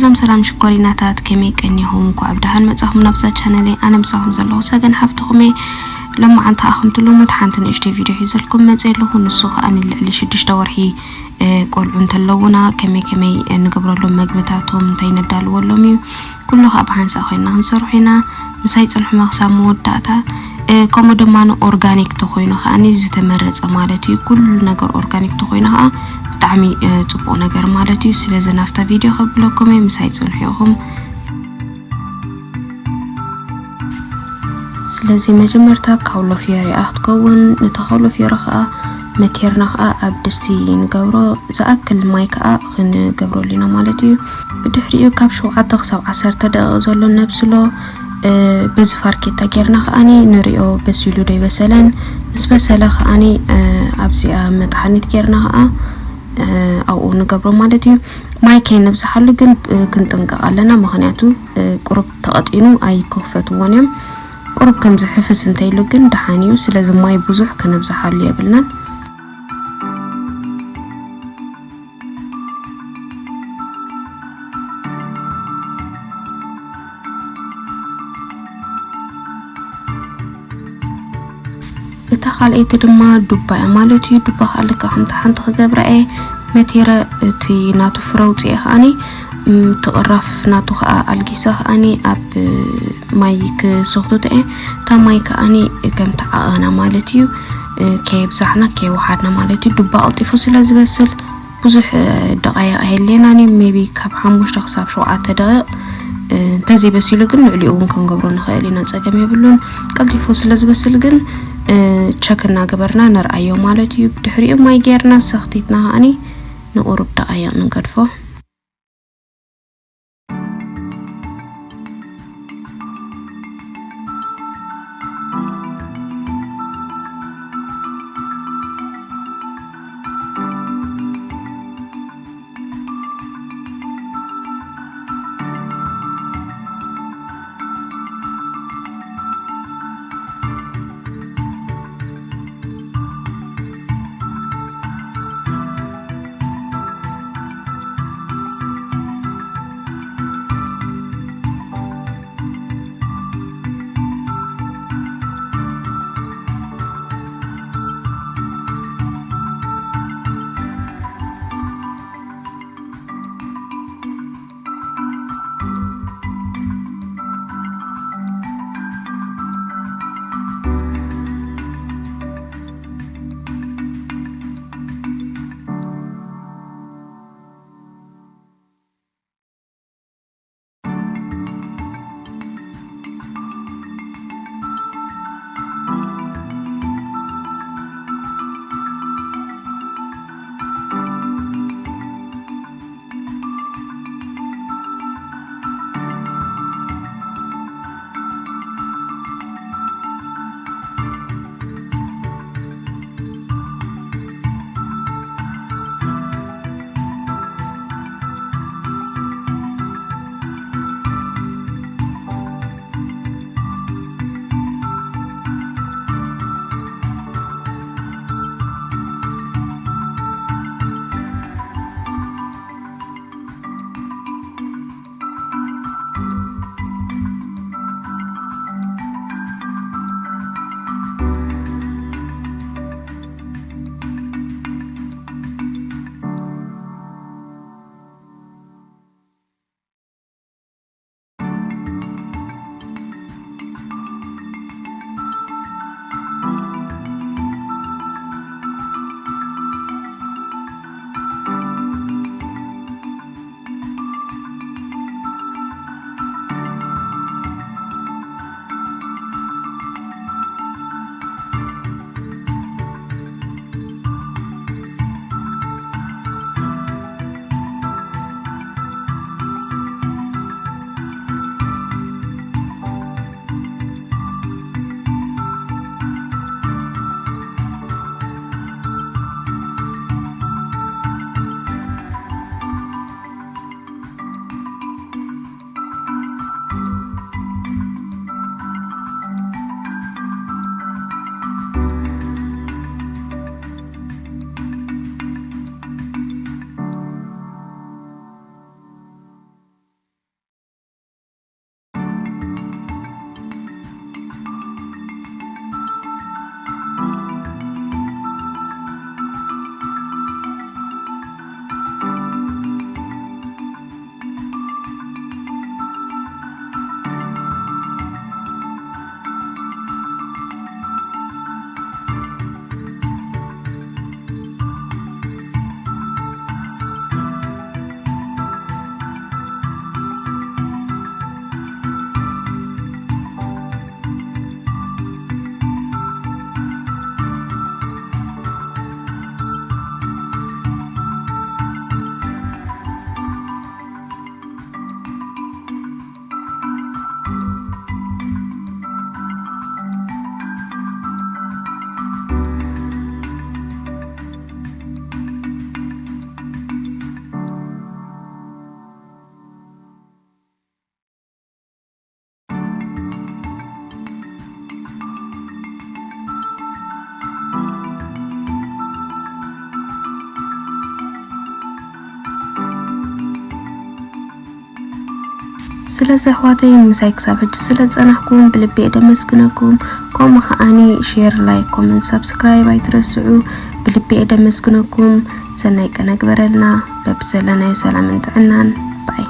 ሰላም ሰላም ሽኮሪናታት፣ ከመይ ቀኒኹም? እንኳዕ ብደሓን መጻኹም ናብዛ ቻነለይ። ኣነ ምሳኹም ዘለኹ ሰገን ሓፍትኹም እየ። ሎማዓንቲ ከኣ ከምቲ ልሙድ ሓንቲ ንእሽተይ ቪድዮ ሒዘልኩም መጽየ ኣለኹ። ንሱ ከኣ ንልዕሊ ሽዱሽተ ወርሒ፣ እ፣ ቆልዑ እንተለዉና ከመይ ከመይ፣ እ፣ ንገብረሎም፣ መግብታቶም እንታይ ነዳልወሎም እዩ። ኩሉ ከኣ ብሓንሳእ ኮይንና ክንሰርሖ ኢና። ምሳይ ጽንሑ ክሳብ መወዳእታ። እ፣ ከምኡ ድማ ንኦርጋኒክ ተኾይኑ ከኣ ዝተመረጸ ማለት እዩ። ኩሉ ነገር ኦርጋኒክ ተኾይኑ ከኣ ብጣዕሚ፣ እ፣ ጽቡቕ ነገር ማለት እዩ። ስለዚ ናብታ ቪድዮ ከብለኩም እየ፣ ምሳይ ጽንሑ ኢኹም። ስለዚ መጀመርታ ካውሎ ፍዮሪ እያ ክትከውን። ነታ ካውሎ ፍዮሪ ከኣ መቴርና ከኣ ኣብ ድስቲ ንገብሮ። ዝኣክል ማይ ከኣ ክንገብረሉ ኢና ማለት እዩ። ብድሕሪኡ ካብ ሸውዓተ ክሳብ ዓሰርተ ደቂቕ ዘሎ ነብስሎ፣ እ፣ በዚ ፋርኬታ ጌርና ከኣኒ ንሪኦ በሲሉ ዶ ይበሰለን። ምስ በሰለ ከኣኒ፣ እ፣ ኣብዚኣ መጥሓኒት ጌርና ከኣ፣ እ፣ ኣብኡ ንገብሮ ማለት እዩ። ማይ ከይነብዝሓሉ ግን፣ እ፣ ክንጥንቀቕ ኣለና። ምኽንያቱ፣ እ፣ ቁሩብ ተቐጢኑ ኣይክኽፈትዎን እዮም። ቁሩብ ከምዚ ሕፍስ እንተይሉ ግን ደሓን እዩ። ስለዚ ማይ ብዙሕ ከነብዝሓሉ የብልናን። እታ ካልኣይቲ ድማ ዱባ እያ ማለት እዩ። ዱባ ከዓ ልክዕ ከምታ ሓንቲ ክገብራ እየ መቴረ፣ እቲ ናቱ ፍረ ውፅኤ ከዓኒ፣ ም፣ እቲ ቅራፍ ናቱ ከዓ ኣልጊሰ ከዓኒ ኣብ ማይ ክስኽቱት እየ። እታ ማይ ከዓኒ ከምቲ ዓቐና ማለት እዩ፣ እ፣ ከየብዛሕና ከየወሓድና ማለት እዩ። ዱባ ቀልጢፉ ስለ ዝበስል ብዙሕ፣ እ፣ ደቃይቕ ኣየድልየናን እዩ። ሜቢ ካብ ሓሙሽተ ክሳብ ሸውዓተ ደቂቕ፣ እ፣ እንተዘይበሲሉ ግን ልዕሊኡ እውን ክንገብሮ ንኽእል ኢና፣ ጸገም የብሉን። ቀልጢፉ ስለ ዝበስል ግን፣ እ፣ ቸክ እናገበርና ነርኣዮ ማለት እዩ። ብድሕሪኡ ማይ ጌርና ሰኽቲትና ከዓኒ ንቁሩብ ደቃይቕ ንገድፎ። ስለዚ ኣሕዋተይ ምሳይ ክሳብ ሕጂ ስለ ዝጸናሕኩም ብልቢ እየ ደመስግነኩም። ከምኡ ከዓኒ ሼር፣ ላይክ፣ ኮመንት፣ ሳብስክራይብ ኣይትረስዑ። ብልቢ እየ ደመስግነኩም። ሰናይ ቀነ ግበረልና። በብዘለናዮ ሰላምን ጥዕናን ባይ